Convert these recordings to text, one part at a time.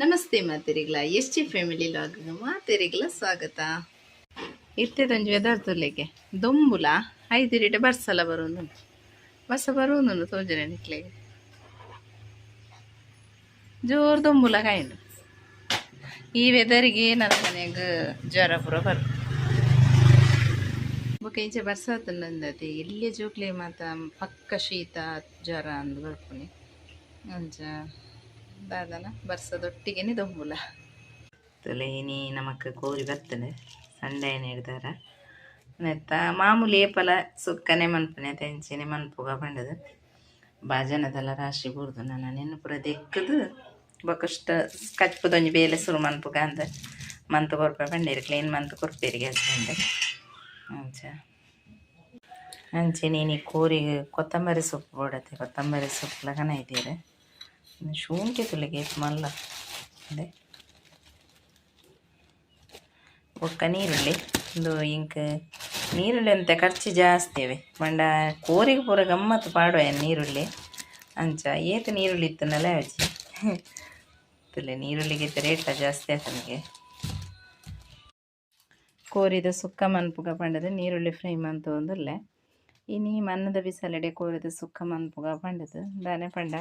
ನಮಸ್ತೆ ಮಾತೆರಿಗ್ಲ, S G family log ಮಾತೆರಿಗ್ಲ ಸ್ವಾಗತ. ಇತ್ತೆದೊಂಜಿ ವೆದರ್ ತುಲೆಗೆ ದೊಂಬುಲ ಐದಿರಿಟೆ ಬರ್ಸಲ ಬರೋದು, ಬರ್ಸ ಬರೋದು ತೋಜನೆ ನಿಕ್ಲೆಗೆ. ಜೋರು ದೊಂಬುಲ ಕಾಯಿಂಡು. ಈ ವೆದರಿಗೆ ನನ್ನ ಮನೆಗೆ ಜ್ವರ ಪೂರ ಬರು ಬೊಕ ಇಂಚ ಬರ್ಸಾತುಂಡಂದತಿ ಎಲ್ಯ ಜೋಕ್ಲೆ ಮಾತ ಪಕ್ಕ ಶೀತ ಜ್ವರ ಅಂದ್ ಬರ್ಪುನಿ. ಅಂಚ ದಾದನ ಬರ್ಸದೊಟ್ಟಿಗೆನೆ ದೊಂಬುಲ. ತುಲೆ ಇನಿ ನಮಕ್ ಕೋರಿ ಬರ್ತದೆ ಸಂಡೆ ಹಿಡ್ದಾರ. ನೆತ್ತ ಮಾಮೂಲಿ ಏಪಲ ಸುಕ್ಕನೆ ಮನ್ಪುನೆ ತೆಂಚಿನೆ ಮನ್ಪುಗ ಪಂಡದು ಬಾಜನದಲ್ಲ ರಾಶಿ ಬೂರ್ದು ನಾನು ನೆನ್ ಪೂರ ದೆಕ್ಕದು ಬೊಕಷ್ಟ ಕಚ್ಪುದೊಂಜಿ ಬೇಲೆ ಸುರು ಮನ್ಪುಗ ಅಂದ್ ಮಂತ್ ಕೊರ್ಪೆ ಪಂಡೇರು, ಕ್ಲೀನ್ ಮಂತ್ ಕೊರ್ಪೇರಿಗೆ ಹಸ್ಬೆಂಡ್. ಅಂಚ ಅಂಚೆನೆ ಇನಿ ಕೋರಿಗೆ ಕೊತ್ತಂಬರಿ ಸೊಪ್ಪು ಬೋಡತ್ತೆ, ಕೊತ್ತಂಬರಿ ಸೊಪ್ಪು ಲಗನ ಇದ್ದೀರಿ. ಶುಂಠಿ ತುಲಿಗೆ ಮಲ್ಲ ಅದೇ. ಬೊಕ್ಕ ನೀರುಳ್ಳಿ ಇಂದು ಇಂಕ್ ನೀರುಳ್ಳಿ ಅಂತ ಖರ್ಚು ಜಾಸ್ತಿ ಅವೆ ಪಂಡ ಕೋರಿಗೆ ಪೂರ ಗಮ್ಮತ್ತು ಪಾಡುವ ನೀರುಳ್ಳಿ. ಅಂಚ ಏತ್ ನೀರುಳ್ಳಿ ಇತ್ತನಲ್ಲ ಅಜ್ಜಿ ತುಲೆ ನೀರುಳ್ಳಿಗೆ ರೇಟ್ ಜಾಸ್ತಿ ಆಯ್ತು. ಕೋರಿದ ಸುಕ್ಕ ಮನ್ಪುಗ ಪಂಡದು ನೀರುಳ್ಳಿ ಫ್ರೈ ಮಂತು ಒಂದುಲ್ಲೆ. ಇನಿ ಮನ್ನದ ಬಿಸಲೆಡೆ ಕೋರಿದ ಸುಕ್ಕ ಮನ್ಪುಗ ಪಂಡದು ದಾನೆ ಪಂಡ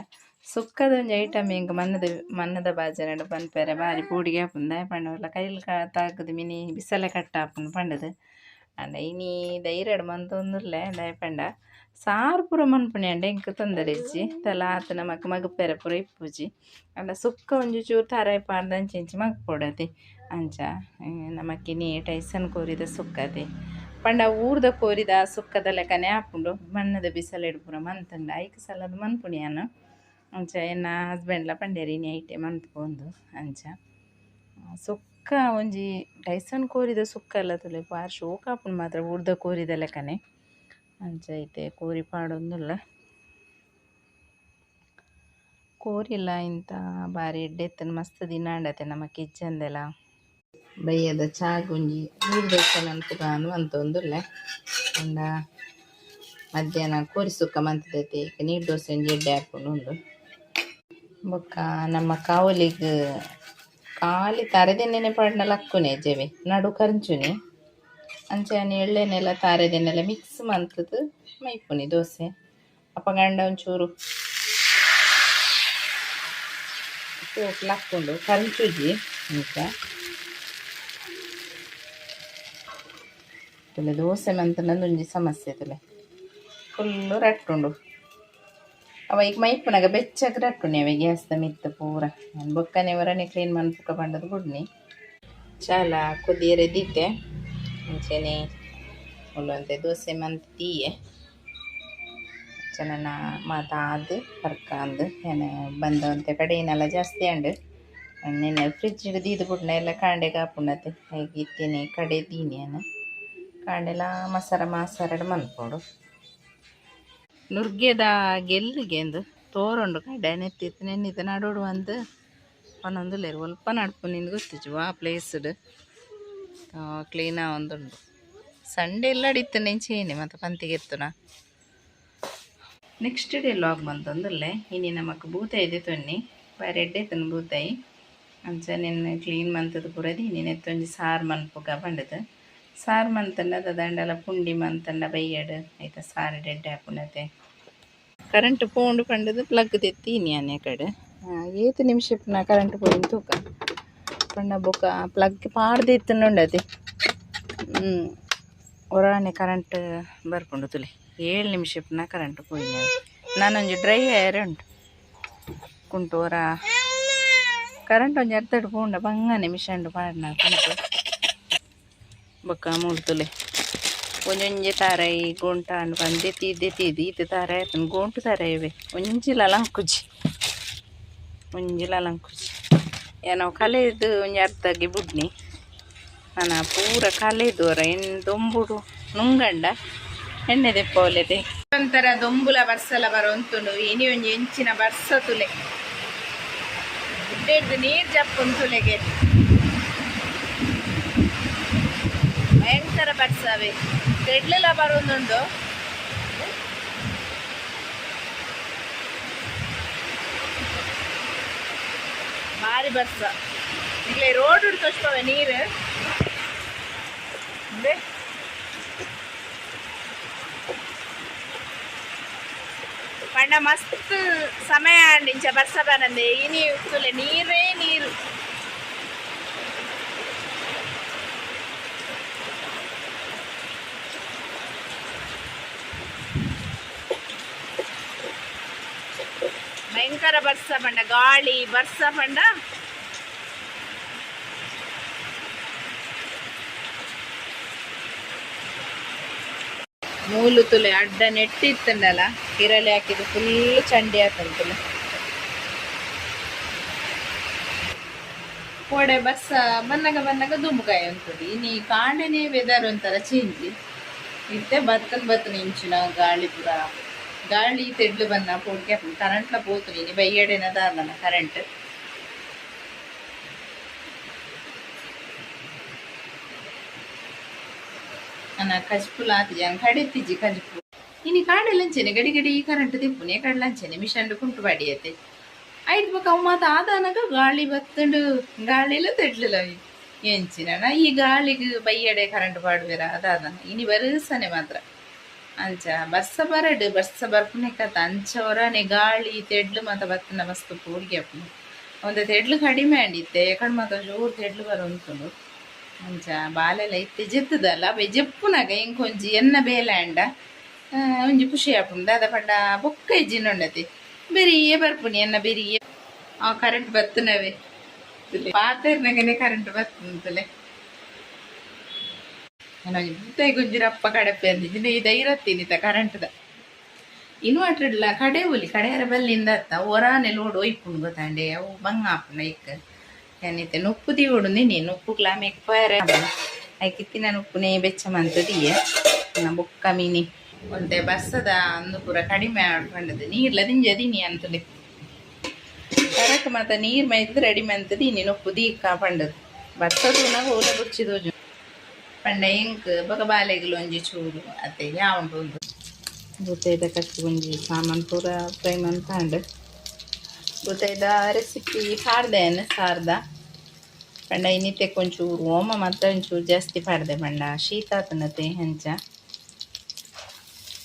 ಸುಕ್ಕದ ಒಂಜಿ ಐಟಮ್ ಎಂಕ್ ಮನ್ನದ ಮನ್ನದ ಬಾಜನಡ್ ಪನ್ಪೆರೆ ಬಾರಿ ಪೋಡಿಗೆ ಆಪುಂಡು. ದಾಯೆ ಪಂಡ ಒಲ್ಲ ಕೈಲ್ ತಾಕುದು ಮಿನಿ ಬಿಸಲೆ ಕಟ್ಟ ಆಪುಂಡು ಪಂಡದು. ಆಂಡ ಇನಿ ಧೈರ್ಯಡ್ ಮಂತೊಂದುಲ್ಲೆ. ದಾಯೆ ಪಂಡ ಸಾರು ಪೂರ ಮನ್ಪುನಿ ಅಂಡ ಎಂಕ್ ತೊಂದರೆ ಇಜ್ಜಿ, ತಲ ಆತ್ ನಮಕ್ ಮಗುಪೆರೆ ಪೂರ ಇಪ್ಪುಜಿ. ಆಂಡ ಸುಕ್ಕ ಒಂಜಿ ಚೂರು ತಾರಾಯಿ ಪಾಡ್ದ್ ಅಂಚಿ ಇಂಚಿ ಮಗ್ಪೊಡತೆ. ಅಂಚ ನಮಕ್ ಇನಿ ಟೈಸನ್ ಕೋರಿದ ಸುಕ್ಕತೆ ಪಂಡ ಊರ್ದ ಕೋರಿದ ಸುಕ್ಕದ ಲೆಕ್ಕನೆ ಆಪುಂಡು. ಮಣ್ಣದ ಬಿಸಲೆಡ್ ಪೂರ ಮಂತುಂಡ ಐಕ್ ಸಲದ ಮನ್ಪುನಿ ಯಾನ್. ಅಂಚ ಎನ್ನ ಹಸ್ಬೆಂಡ್ಲ ಪಂಡೇರ್ ಇನಿ ಐಟೆ ಮನ್ಪುಂದು. ಅಂಚ ಸುಕ್ಕ ಒಂಜಿ ಟೈಸನ್ ಕೋರಿದ ಸುಕ್ಕ ಎಲ್ಲ ತುಲೆ ಬಾರಿ ಶೋಕ್ ಆಪುಂಡು ಮಾತ್ರ ಊರ್ದ ಕೋರಿದ ಲೆಕ್ಕನೆ. ಅಂಚ ಐತೆ ಕೋರಿ ಪಾಡೊಂದುಲ್ಲ. ಕೋರಿಲ ಇಂತ ಬಾರಿ ಎಡ್ಡೆ ಇತ್ತುಂಡು, ಮಸ್ತ್ ದಿನ ಆಂಡತೆ ನಮಕ್ ಇಜ್ಜಂದೆಲ. ಬಯ್ಯದ ಚಾಗ್ ಒಂಜಿ ನೀರು ದೋಸೆ ಮನ್ಪುಗ ಮಂತೊಂದುಲ್ಲೆ. ಪಂಡ ಮಧ್ಯಾಹ್ನ ಕೋರಿ ಸುಕ್ಕ ಮಂತುದೈತೆ, ಈಗ ನೀರು ದೋಸೆ ಒಂಜಿ ಎಡ್ಡೆ ಆಪುಂಡು ಉಂದು. ಬೊಕ್ಕ ನಮ್ಮ ಕಾವಲಿಗ್ ಖಾಲಿ ತರೆದೆಣ್ಣೆನೆ ಪಾಡ್ಂಡ ಲಕ್ಕುನೆ ಜೆವೆ ನಡು ಕರ್ಂಚುನಿ. ಅಂಚನೆ ಎಳ್ಳೆಣ್ಣೆಲ ತಾರೆದೆಣ್ಣೆಲ ಮಿಕ್ಸ್ ಮಂತುದು ಮೈಪುನಿ ದೋಸೆ. ಅಪಗಂಡ ಒಂಚೂರು ಸೋಕು ಲಕ್ಕುಂಡು, ಕರ್ಂಚುಜಿ. ಅಂಚ ತುಲೆ ದೋಸೆ ಮಂತುಂಡ ಒಂಜಿ ಸಮಸ್ಯೆ ತುಲೆ ಫುಲ್ಲು ರಟ್ಟುಂಡು ಅವ. ಈಗ ಮೈಪುನಗ ಬೆಚ್ಚಗ್ ರಟ್ಟುನಿ ಅವೆ ಗ್ಯಾಸ್ದ ಮಿತ್ತ್ ಪೂರ. ಯಾನ್ ಬೊಕ್ಕನೆ ಒರನೆ ಕ್ಲೀನ್ ಮನ್ಪುಕ ಪಂಡದು ಬುಡ್ನಿ. ಚಾಲ ಕೊದಿಯರೆ ದೀತೆ. ಅಂಚನೆ ಮುಲ್ಲೊಂತೆ ದೋಸೆ ಮಂತ್ ದೀಯೆ. ಚೆನ್ನ ಮಾತ ಆದ್ ಪರ್ಕಾಂದ್ ಯಾನ್ ಬಂದ ಒಂತೆ ಕಡೆಯಿನಲ ಜಾಸ್ತಿ ಆಂಡ್. ನೆನ್ನೆ ಫ್ರಿಜ್ ದೀದ್ ಬುಡ್ನ ಎಲ್ಲ ಕಾಂಡೆಗ್ ಆಪುಂಡತೆ. ಐಕ್ ಇತ್ತೆನೆ ಕಡೆ ದೀನಿ ಯಾನ್. ಕಾಂಡೆಲ ಮಸಾರ ಮಾಸರಡ್ ಮನ್ಪೊಡು. ನುರ್ಗೆದ ಗೆಲ್ಲುಗೆಂದು ತೋರುಂಡು ಕಡೆ ನೆತ್ತಿತ್ತು ನೆನ್ನಿತ ನಡೋಡು ಅಂದ್ ಪನೊಂದುಲ್ಲೆರ್. ಒಲ್ಪ ನಡ್ಪುನಿಂದ್ ಗೊತ್ತಿಜ್ಜಿ. ವಾ ಪ್ಲೇಸ್ಡ್ ಕ್ಲೀನ್ ಆವೊಂದುಂಡು. ಸಂಡೆ ಎಲ್ಲ ಇಂಚೇನೆ ಮತ್ತೆ ಪಂತಿಗೆ ಎತ್ತುನ. ನೆಕ್ಸ್ಟ್ ಡೇ ಲಾಗ್ ಮಂತೊಂದುಲ್ಲೆ. ಇನಿ ನಮಕ್ ಬೂತಾಯಿ ದೆತೊನ್ನಿ, ಬಾರಿ ಎಡ್ಡೆ ಇತ್ತುಂಡು ಬೂತಾಯಿ. ಅಂಚ ನೆನ್ ಕ್ಲೀನ್ ಮಂತುದು ಪೂರ ದೀನಿ. ನೆತ್ತೊಂಜಿ ಸಾರು ಮನ್ಪುಗ ಪಂಡುದು. ಸಾರು ಮಂತುಂಡ ದಾದಂಡಲ ಪುಂಡಿ ಮಂತುಂಡ ಬಯ್ಯಡ್ ಐತ ಸಾರು ಎಡ್ಡೆ ಆಪುಂಡತೆ. ಕರೆಂಟ್ ಪೋಂಡು ಪಂಡುದು ಪ್ಲಗ್ ದೆತ್ತೀನಿ ಯಾನ್ ಕಡೆ. ಏತ್ ನಿಮಿಷ ಇಪ್ಪುನ ಕರೆಂಟ್ ಪೋಯಿನ ತೂಕ. ಪಂಡ ಬೊಕ ಪ್ಲಗ್ ಪಾಡ್ದ್ ಇತ್ತುಂಡುಂಡತೆ. ಒರಾನೆ ಕರೆಂಟ್ ಬರ್ಪುಂಡು ತುಲೆ. 7 ನಿಮಿಷ ಇಪ್ಪುನ ಕರೆಂಟ್ ಪೋಯಿನ. ನಾನೊಂಜಿ ಡ್ರೈ ಏರ್ ಉಂಟು ಕುಂಟು ಒರ ಕರೆಂಟ್ ಒಂಜಿ ಅರ್ಧಡ್ ಪೋಂಡ ಬಂಗನೆ ಮಿಷನ್ಡ್ ಪಾಡ್ನ ಕುಂಟು. ಬೊಕ್ಕ ಮೂಲು ತುಲೆ ಒಂಜೊಂಜಿ ತಾರಾಯಿ ಗೋಂಟಾಂಡ್ ಪಂದ್ ದೆತ್ತಿ ದೆತ್ತಿ ಈತ್ ತಾರಾಯಿ ಆತುಂಡು. ಗೋಂಟು ತಾರಾಯಿವೆ ಒಂಜಿಲ ಲಂಕುಜಿ, ಒಂಜಿಲ ಲಂಕುಜಿ. ಯಾನ್ ಅವು ಕಲೆದು ಒಂಜಿ ಅರ್ಧಗೆ ಬುಡ್ನಿ. ನನ ಪೂರ ಕಲೆದು ಒರ ಎನ್ ದೊಂಬುಡು ನುಂಗಂಡ ಎಣ್ಣೆ ದೆಪ್ಪೊಲೆತೆ. ಒಂಥರ ದೊಂಬುಲ ಬರ್ಸಲ ಬರೊಂತುಂಡು. ಇನಿ ಒಂಜಿ ಎಂಚಿನ ಬರ್ಸ ತುಲೆ, ಗುಡ್ಡೆಡ್ದ್ ನೀರ್ ಜಪ್ಪುಂಡು ತುಲೆಗೆ. ಭಯಂಕರ ಬರ್ಸವೆ, ತೆಡ್ಲೆಲ ಬರೊಂದುಂಡು. ಬಾರಿ ಬರ್ಸ ಇಲ್ಲೇ ರೋಡ್ ತೋಚ್ಪವೆ ನೀರು ಪಂಡ ಮಸ್ತ್ ಸಮಯ ಇಂಚ ಬರ್ಸ ಬರಂದೆ ಇನಿ ತುಲೆ ನೀರೇ ನೀರು. ಭಯಂಕರ ಬರ್ಸ ಪಂಡ ಗಾಳಿ ಬರ್ಸ ಪಂಡ ಮೂಲು ತುಲೆ ಅಡ್ಡ ನೆಟ್ಟಿತ್ತಂಡಲ್ಲ ಕಿರಳಿ ಹಾಕಿದ್ದು ಫುಲ್ ಚಂಡಿ ಆತಂತಲ್ಲ. ಕೋಡೆ ಬರ್ಸ ಬನ್ನಗ ಬನ್ನಗ ದುಂಬುಕಾಯಿ ಅಂತದೆ. ಇನಿ ಕಾಂಡೆನೆ ವೆದರ್ ಒಂಥರ ಚೇಂಜ್ ಇತ್ತೆ ಬತ್ತನ್ ಬತ್ತನ್ ಇಂಚಿನ ಗಾಳಿ ಪೂರ ಗಾಳಿ ತೆಡ್ಲು ಬನ್ನ ಪೋಡ್ಗೆ ಕರೆಂಟ್ಲ ಪೋತು ಇನಿ ಬಯ್ಯಡೆನ ದಾದನ ಕರೆಂಟ್. ಅನ ಕಜ್ಪುಲ ಆತಿಜಿ ಅಂಗ್ ಕಡೆತಿಜಿ ಕಜ್ಪು ಇನಿ ಕಾಂಡೆ ಲಂಚೆನೆ ಗಡಿ ಗಡಿ ಕರೆಂಟ್ ತಿಪ್ಪುನೆ ಕಡ್ಲಂಚೆನೆ ಮಿಷನ್ ಕುಂಟು ಬಾಡಿಯತೆ ಐಟ್ ಬೊಕ ಅವು ಮಾತ ಆದಾನಗ ಗಾಳಿ ಬತ್ತುಂಡು ಗಾಳಿಲ ತೆಡ್ಲಿಲ್ಲ ಎಂಚಿನ ಈ ಗಾಳಿಗ್ ಬಯ್ಯಡೆ ಕರೆಂಟ್ ಪಾಡುವೆರ ಅದಾದನ ಇನಿ ಬರುಸನೆ ಮಾತ್ರ ಅಂಚ ಬರ್ಸ ಬರಡ್ ಬರ್ಸ ಬರ್ಪುನೆ ಕತ ಅಂಚ ಒರಾನೆ ಗಾಳಿ ತೆಡ್ಲು ಮಾತ ಬತ್ತುಂಡ ಮಸ್ತ್ ಪೋಡಿಗೆ ಆಪುಂಡು. ಒಂತೆ ತೆಡ್ಲು ಕಡಿಮೆ ಆಂಡಿತ್ತೆ ಎಕಡ್ ಮಾತ ಜೋರು ತೆಡ್ಲು ಬರೊಂತುಂಡು. ಅಂಚ ಬಾಲೆಲ ಇತ್ತೆ ಜೆತ್ತುದಲ್ಲ ಅವೆ ಜೆಪ್ಪುನಗ ಎಂಕೊಂಜಿ ಎನ್ನ ಬೇಲೆ ಆಂಡ ಒಂಜಿ ಖುಷಿ ಆಪುಂಡು. ದಾದ ಪಂಡ ಬೊಕ್ಕ ಇಜ್ಜಿನ ಉಂಡತೆ ಬೆರಿಯೇ ಬರ್ಪುನಿ ಎನ್ನ ಬೆರಿಯೇ ಆ ಕರೆಂಟ್ ಬತ್ತುನವೇ ಪಾತೆರ್ನಗನೆ ಕರೆಂಟ್ ಬತ್ತುಂತಲೆ ಒಂಜಿ ಗುಂಜಿರಪ್ಪ ಕಡಪೆ ಅಂದಿದ್ದೀನಿ ಈ ಧೈರ್ಯ ಕರೆಂಟ್ದ ಇನ್ವರ್ಟರ್ ಇಡ್ಲ ಕಡೆ ಒಲಿ ಕಡೆಯರ ಬಲ್ಲಿಂದ ಅತ್ತ ಒರಾನೆ ಲೋಡ್ ಒಯ್ಪುಂಡು ಗೊತ್ತಾಂಡೆ ಅವು ಬಂಗ ಆಪುಂಡು ಐಕ್ ಯಾನಿತ್ತೆ ನುಪ್ಪು ದೀವೊಡು ನೀ ನುಪ್ಪುಗ್ಲ ಆಮೇಕ್ ಪೋಯರೆ ಐಕಿತ್ತಿನ ನುಪ್ಪುನೇ ಬೆಚ್ಚ ಮಂತದಿಯೆ ಬೊಕ್ಕ ಮೀನಿ ಒಂತೆ ಬರ್ಸದ ಅಂದು ಪೂರ ಕಡಿಮೆ ಪಂಡದು ನೀರ್ಲ ದಿಂಜ ದಿನಿ ಅಂತಲೆ ಕರಕ್ ಮಾತ ನೀರ್ ಮೈದ್ ರೆಡಿ ಮಂತದಿ ಇನಿ ನುಪ್ಪು ದೀಕ ಪಂಡದು ಬರ್ಸದೂನಾಗ ಓಲ ಬುರ್ಚಿದೋಜು ಪಂಡ ಎಂಕ್ ಬೊಕ ಬಾಲೆಗ್ಲ ಒಂಜಿ ಚೂರು ಅತ್ತೆ ಯಾವುಂಡು ಬೂತಾಯಿದ ಕಚ್ಪು ಒಂಜಿ ಸಾಮಾನು ಪೂರ ಫ್ರೈ ಮಂತಾಂಡ್ ಬೂತಾಯಿದ ರೆಸಿಪಿ ಪಾಡ್ದೇನು ಸಾರ್ದ ಪಂಡ ಇನ್ನಿತ್ತೆ ಒಂಚೂರು ಓಮ ಮಾತ್ರ ಒಂಚೂರು ಜಾಸ್ತಿ ಪಾಡ್ದೆ ಪಂಡ ಶೀತ ಆತನತೆ ಅಂಚ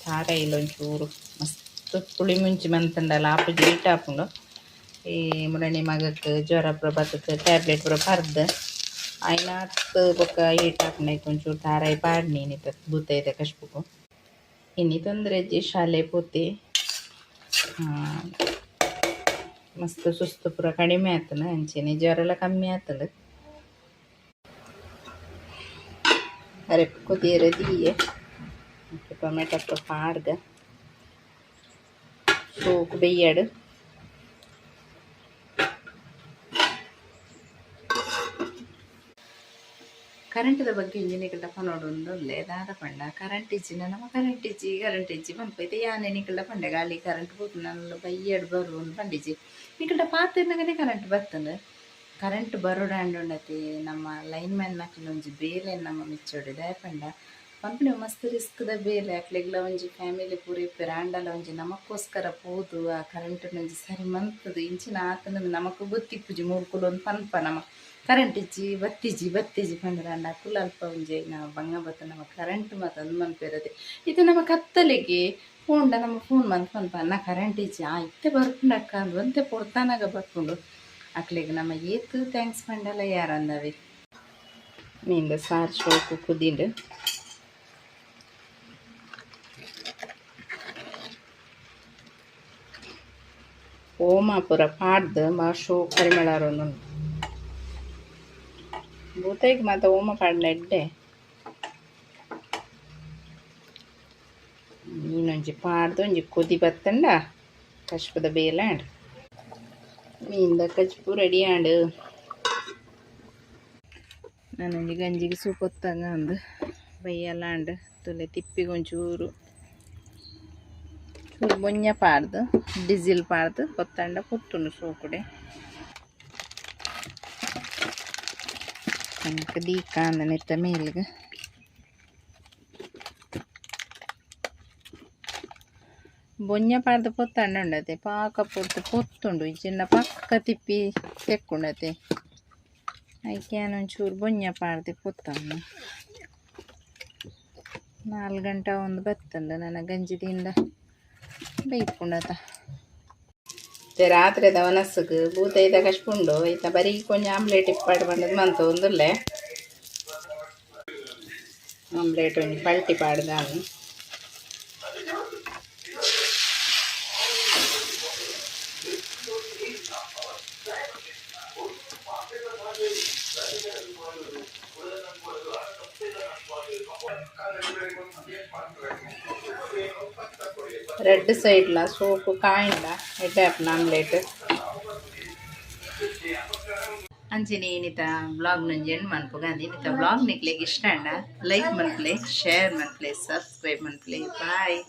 ತಾರಾಯಿಲ ಒಂಚೂರು ಮಸ್ತ್ ಪುಳಿ ಮುಂಚಿ ಮಂತಂಡಲ ಆಪುಜಿ ಈಟ್ ಆಪುಂಡು. ಈ ಮುರಣಿ ಮಗಕ್ ಜ್ವರ ಪೂರ ಬತ್ತುದು ಟ್ಯಾಬ್ಲೆಟ್ ಪೂರ ಪರ್ದು ಐನಾತ್ ಬೊಕ್ಕ ಈಟ್ ಆಪುಂಡು ಐಕ್ ಒಂಚೂರು ತಾರಾಯಿ ಪಾಡ್ನಿ ಇನ್ನಿತ ಬೂತಾಯಿದ ಕಶ್ಪುಗು. ಇನಿ ತೊಂದರೆ ಇಜ್ಜಿ ಶಾಲೆ ಪೋತೆ ಮಸ್ತ್ ಸುಸ್ತು ಪೂರ ಕಡಿಮೆ ಆತನ ಅಂಚೆನೆ ಜ್ವರ ಎಲ್ಲ ಕಮ್ಮಿ ಆತಂಡು. ಅರೆಪು ಕೊದಿಯರೆ ದೀಯೆ ಟೊಮೆಟೊ ಪೂರ ಪಾಡ್ದ್ ಸೋಕು ಬೆಯ್ಯಡ್. ಕರೆಂಟ್ದ ಬಗ್ಗೆ ಇಂಜಿನಿಕಲ್ಡ ಪನೊಡು ದಾದ ಪಂಡ ಕರೆಂಟ್ ಇಜ್ಜಿಂಡ ನಮ ಕರೆಂಟ್ ಇಜ್ಜಿ ಕರೆಂಟ್ ಇಜ್ಜಿ ಪನ್ಪ ಇತ್ತೆ ಯಾನೆ ನಿಕಲ್ಡ ಪಂಡೆ ಗಾಳಿ ಕರೆಂಟ್ ಪೋತುಂಡು ಬಯ್ಯಡ್ ಬರು ಪಂಡಿಜಿ ನಿಕಲ್ಡ ಪಾತೆರ್ನಗನೆ ಕರೆಂಟ್ ಬತ್ತುಂಡು. ಕರೆಂಟ್ ಬರೊಡಾಂಡುಂಡತೆ ನಮ್ಮ ಲೈನ್ ಮ್ಯಾನ್ ನಕುಲು ಒಂಜಿ ಬೇಲೆ ನಮ್ಮ ಮಿಚ್ಚೊಡು ದಾಯೆ ಪಂಡ ಪನ್ಪುನೆ ಮಸ್ತ್ ರಿಸ್ಕ್ದ ಬೇಲೆ ಅಕ್ಲೆಗ್ಲ ಒಂಜಿ ಫ್ಯಾಮಿಲಿ ಪೂರ ಇಪ್ಪೆರ್ ಆಂಡಲ ಒಂಜಿ ನಮಕ್ಕೋಸ್ಕರ ಪೋದು ಆ ಕರೆಂಟ್ ಒಂಜಿ ಸರಿ ಮಂತುದು ಇಂಚಿನ ಆತುಂಡು ನಮಕ್ ಗೊತ್ತಿಪ್ಪುಜಿ ಮೂರ್ಕುಲು ಪನ್ಪ ನಮ ಕರೆಂಟ್ ಇಜ್ಜಿ ಬತ್ತಿಜಿ ಬತ್ತಿಜಿ ಪಂಡ್ರೆ ಅಕುಲು ಅಲ್ಪ ಒಂಜಿ ಐನ ಬಂಗ ಬತ್ತ ನಮ್ಮ ಕರೆಂಟ್ ಮಾತ ಅಂದ್ ಮನ್ಪೆರತೆ ಇತ್ತೆ ನಮ್ಮ ಕತ್ತಲೆಗೆ ಫೋನ್ಡ ನಮ್ಮ ಫೋನ್ ಮಂತ್ ಪನ್ಪ ಅನ್ನ ಕರೆಂಟ್ ಇಜ್ಜಿ ಆ ಇತ್ತೆ ಬರ್ಪುಂಡು ಅಕ್ಕ ಅಂದ್ ಒಂತೆ ಪೊರ್ತಾನಗ ಬರ್ಪುಂಡು ಅಕ್ಲೆಗ್ ನಮ್ಮ ಏತ್ thanks ಪಂಡಲ ಯಾರಂದವೆ. ಮೀನ್ದ ಸಾರು ಶೋಕು ಕುದಿಂಡು ಓಮ ಪೂರ ಪಾಡ್ದ್ ಮಾ ಶೋಕು ಪರಿಮಳ ಬರೊಂದುಂಡು. ಬೂತಾಯಿಗ್ ಮಾತ ಓಮ ಪಾಡ್ಂಡ ಎಡ್ಡೆ ಮೀನೊಂಜಿ ಪಾಡ್ದ್ ಒಂಜಿ ಕೊದಿ ಬತ್ತುಂಡ ಕಶ್ಪದ ಬೇಲೆ ಆಂಡ್. ಮೀನ್ದ ಕಜ್ಪು ರೆಡಿ ಆಂಡ್. ನಾನೊಂಜಿ ಗಂಜಿಗ್ ಸೂ ಪೊತ್ತಂಗ ಅಂದ್ ಬಯ್ಯಲ ಆಂಡ್ ತುಲೆ ತಿಪ್ಪಿಗ್ ಒಂಚೂರು ಚೂರು ಬೊಂಜ ಪಾಡ್ದ್ ಡಿಸಿಲ್ ಪಾಡ್ದ್ ಪೊತ್ತಂಡ ಪೊತ್ತುಂಡು ಸೋಕುಡೆ. ಎಂಕ್ ದೀಕಾಂದ್ ನೆತ್ತ ಮೇಲ್ಗ್ ಬೊಂಜ ಪಾಡ್ದ್ ಪೊತ್ತಂಡ ಉಂಡತೆ ಪಾಕ ಪೊರ್ತು ಪೊತ್ತುಂಡು ಇಜ್ಜಿಂಡ ಪಕ್ಕ ತಿಪ್ಪಿ ತೆಕ್ಕುಂಡತೆ. ಐಕೆ ಯಾನ್ ಒಂಚೂರು ಬೊಂಜ ಪಾಡ್ದ್ ಪೊತ್ತೊನ್ನು. 4 ಗಂಟೆ ಒಂದು ಬತ್ತುಂಡು ನನ ಗಂಜಿ ದಿಂಡ ಬೈಪುಂಡತ. ರಾತ್ರೆದ ವನಸ್ಸುಗು ಬೂತೈದ ಕಶ್ಪುಂಡು ಐತ ಬರೀ ಕೊಂಚ ಆಮ್ಲೆಟ್ ಇಪ್ಪಾಡು ಪಂಡದು ಮಂತೊಂದುಲ್ಲೆ. ಆಮ್ಲೆಟ್ ಒಂಜಿ ಪಲ್ಟಿ ಪಾಡ್ದಾನು. ರೆಡ್ ಸೈಡ್ಲ ಸೋಕು ಕಾಯಿಂಡ ಎಡ್ಡೆ ಆಪುಂಡು ಆಮ್ಲೆಟ್. ಅಂಚನೆ ಇನಿತ ಬ್ಲಾಗ್ ನಂಜಿ ಎಂಡ್ ಮನ್ಪುಗ. ಇನಿತ ಬ್ಲಾಗ್ ನಿಕ್ಲೆಗ್ ಇಷ್ಟ ಆಂಡ ಲೈಕ್ ಮನ್ಪುಲೆ, ಶೇರ್ ಮನ್ಪುಲೆ, ಸಬ್ಸ್ಕ್ರೈಬ್ ಮನ್ಪುಲೆ. ಬಾಯ್.